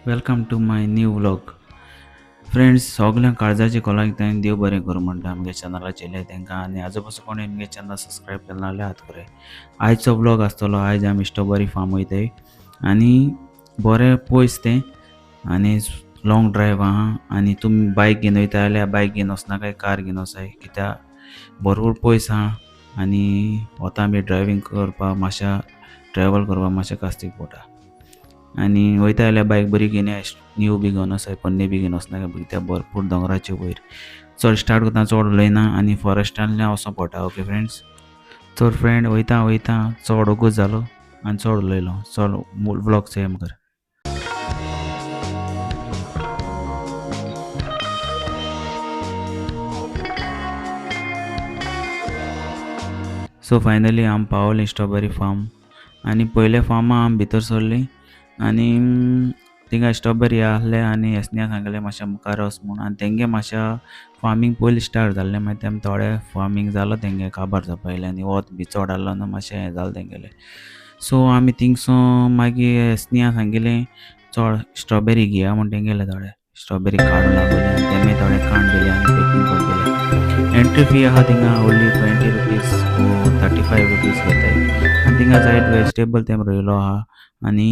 Welcome to my new vlog. Friends, सगळ्यांक काळजाचे कोलाक तांणी देव बरें करूं म्हणटा आमगे चॅनलाचेर तांकां. आनी आजू पासून कोणी आमगे चॅनल सबस्क्रायब केलें जाल्यार हात करे. आयचो व्लॉग आसतलो, आयज आमी स्ट्रॉबेरी फार्म वयताय आनी बरें पयस तें आनी लॉंग ड्रायव आहा. आनी तुमी बायक घेवन वयता जाल्यार बायक घेवन वचनाकाय, कार घेवन वचाय, कित्याक भरपूर पयस आहा आनी वता बी ड्रायवींग करपाक मातशें ट्रॅवल करपाक मातशें कास्तीक पडटा. आनी वयता जाल्यार बायक बरी घेवन न्यू बी घेवन वचाय, पोन्नी बी घेवन वचनाका, कित्याक भरपूर दोंगराचे वयर चड स्टार्ट करतना चड उलयना आनी फॉरेस्टांतल्यान वचों पडटा. ओके फ्रेंड्स, तर फ्रेंड वयता वयता चड ओगोत जालो आनी चड उलयलो. चड व्लॉग सेम कर. सो फायनली आमी पावली स्ट्रॉबेरी फार्म आनी पयले फार्मा आमी भितर सरली आनी थिंगा स्ट्रॉबेरी आहले आनी एसन्या सांगलें मातशें मुखार वच म्हूण. आनी तेंगे मातशें फार्मींग पयलीं स्टार्ट जाल्लें, मागीर तेम थोडे फार्मींग जालो तेंगे काबार जावपा येयलें आनी वत बी चड आहलो न्हू मातशें हें जालें तेंगेलें. सो आमी थिंगसून मागीर एसन्या सांगिलें चड स्ट्रॉबेरी घेया म्हूण तेंगेले थोडे स्ट्रॉबेरी काडून लागले आनी तेमी थोडे कांड दिले आनी पॅकींग करून दिले. एंट्री फी आहा थिंगा ओन्ली 20 रुपीज वो 35 रुपीज घेताय. आनी थिंगा जायत वेजिटेबल तेम रोयलो आहा आनी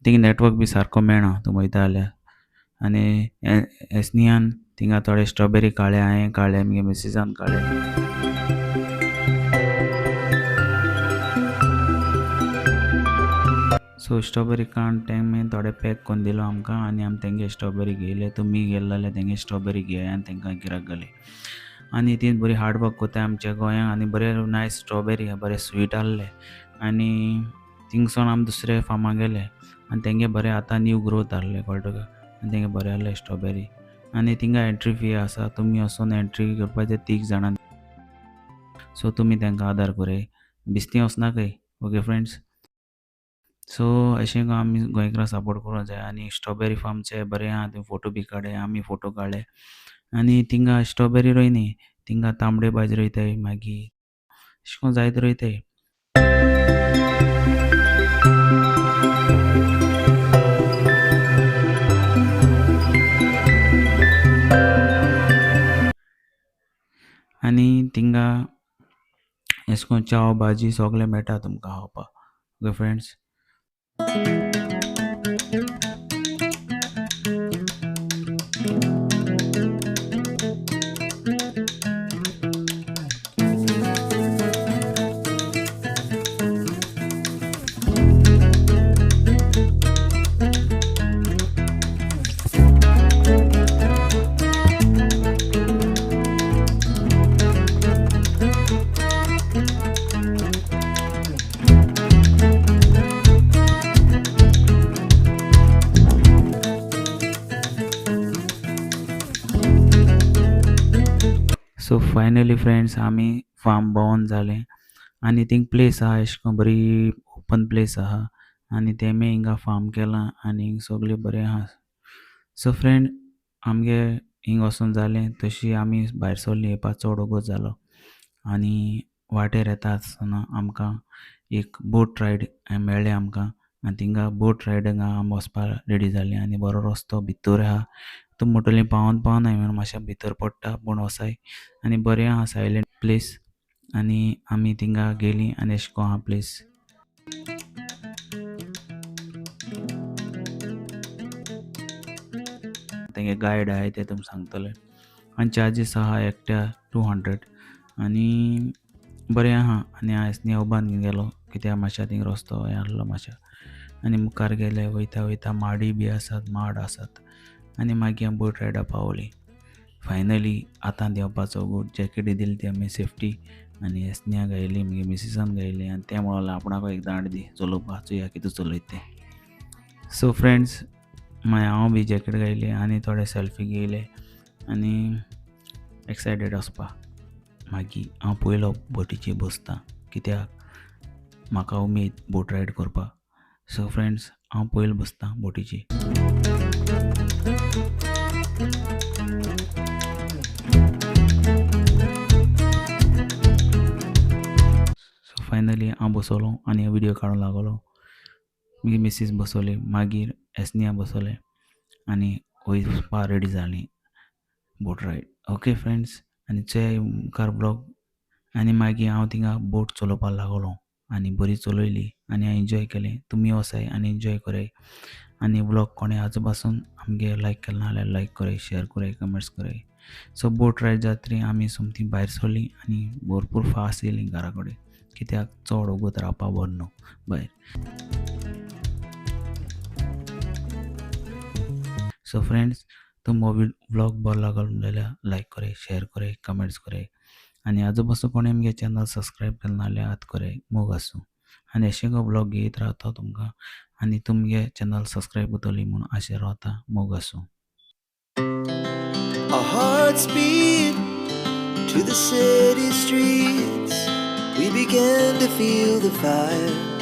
थिंगा नेटवर्क बी सारको मेळना तूं वयता जाल्यार. आनी एसनियान थिंगा थोडे स्ट्रॉबेरी काडले, हांवें काडले, मगे मिसिसान काडले. सो स्ट्रॉबेरी काडून तेमी थोडे पॅक करून दिलो आमकां आनी आमी तेंगे स्ट्रॉबेरी घेयले. तुमी गेले जाल्यार तेंगे स्ट्रॉबेरी घेया आनी तेंकां गिरायक घाली. आनी ती बरी हार्ड वर्क करताय आमच्या गोंयांत आनी बरे नायस स्ट्रॉबेरी बरे स्वीट आहले. आनी थिंगसोन आमी दुसरे फार्मा गेले आनी तेंगे बरें आतां न्यू ग्रोथ आहले, कळ्ळें तुका. आनी तेंगे बरें आहले स्ट्रॉबेरी. आनी थिंगा एंट्री फी आसा, तुमी वचोन एंट्री करपाचे 3 जाणां. सो तुमी तेंकां आदार करय, बिस्ती वचनाकाय. ओके फ्रेंड्स, सो अशें आमी गोंयकारांक सपोर्ट करूंक जाय. आनी स्ट्रॉबेरी फार्मचे बरें आहा, थंय फोटो बी काडले, आमी फोटो काडले. आनी थिंगा स्ट्रॉबेरी रोयनी, थिंगा तांबडे भाजी रोयताय, मागीर अशें करून जायते रोयताय. आनी थिंगा अशें करून च्याव भाजी सगळें मेळटा तुमकां खावपाक. Okay friends. So finally friends आमी फार्म भोंवोन जालें आनी थिंग प्लेस आहा अशें करून बरी ओपन प्लेस आहा आनी तेमी हिंगा फार्म केलां आनी हिंग सगळें बरें आहा. सो फ्रेंड आमगे हिंग वचोन जालें तशी आमी भायर सरली येवपा चड वोगोत जालो. आनी वाटेर येता आसतना आमकां एक बोट रायड मेळ्ळें आमकां आनी थिंगा बोट रायडिंगा आमी वचपाक रेडी जाली. आनी बरो रस्तो भितर आहा, तूं मोटली पावोन पावनाय म्हणून मातशें भितर पडटा पूण वसाय. आनी बरें आहा सायलेंट प्लेस आनी आमी थिंगा गेली आनी अशें करून आहा प्लेस. तेंगे गायड आहाय ते तुमकां सांगतले. आनी चार्जीस आहा एकट्या 200 आनी बरें आहा. आनी आयज न्ही उबान गेलो कित्याक मातशें थिंग रस्तो हें आहलो मातशें. आनी मुखार गेले वयता वयता माडी बी आसात, माड आसात. आनी मागीर आमी बोट रायडा पावली. फायनली आतां देंवपाचो गो जॅकेट दिली ती आमी सेफ्टी आनी एसन्या गायली, मागीर मिसिसान गायली आनी तें म्हणलें आपणाकूय एक दांड दी चलोवपाक, चोया कितें चलयता तें. सो फ्रेंड्स मागीर हांव बी जॅकेट गायली आनी थोडे सेल्फी घेयले आनी एक्सायटेड वचपाक. मागीर हांव पयलो बोटीचेर बसता कित्याक म्हाका उमेद बोट रायड करपाक. सो फ्रेंड्स हांव पयलो बसता बोटीचेर. सो फायनली हांव बसलो आनी व्हिडियो काडूंक लागलो. मुगे मिसीस बसवली, मागीर एसनिया बसवलें आनी वयपा रेडी जालीं बोट रायड. ओके फ्रेंड्स, आनी चोयाय मुखार ब्लॉग. आनी मागीर हांव थिंगा बोट चलोवपाक लागलो आनी बरी चलयली आनी हांवें एन्जॉय केलें. तुमी वसाय आनी एन्जॉय कराय. आनी ब्लॉग कोणें आजू पासून आमगे लायक केलें ना जाल्यार लायक कराय, शेअर कराय, कमेंट्स कराय. सो बोट रायड जातरी आमी सोमती भायर सरली आनी भरपूर फास्ट येयली घरा कडेन, कित्याक चड वगत रावपा बरें न्हू भायर. सो फ्रेंड्स, तुम हो व्लॉग बरो लागलो जाल्यार लायक कराय, शेअर कराय, कमेंट्स कराय. आनी आजू पासून कोणें आमगे चॅनल सबस्क्रायब केलें ना जाल्यार आत कराय. मोग आसूं. आनी अशें गो व्लॉग घेयत रावता तुमकां आनी तुमगे चॅनल सबस्क्रायब करतली म्हूण आशें रावता. मोग आसूं. Our hearts beat to the city streets. We began to feel the fire.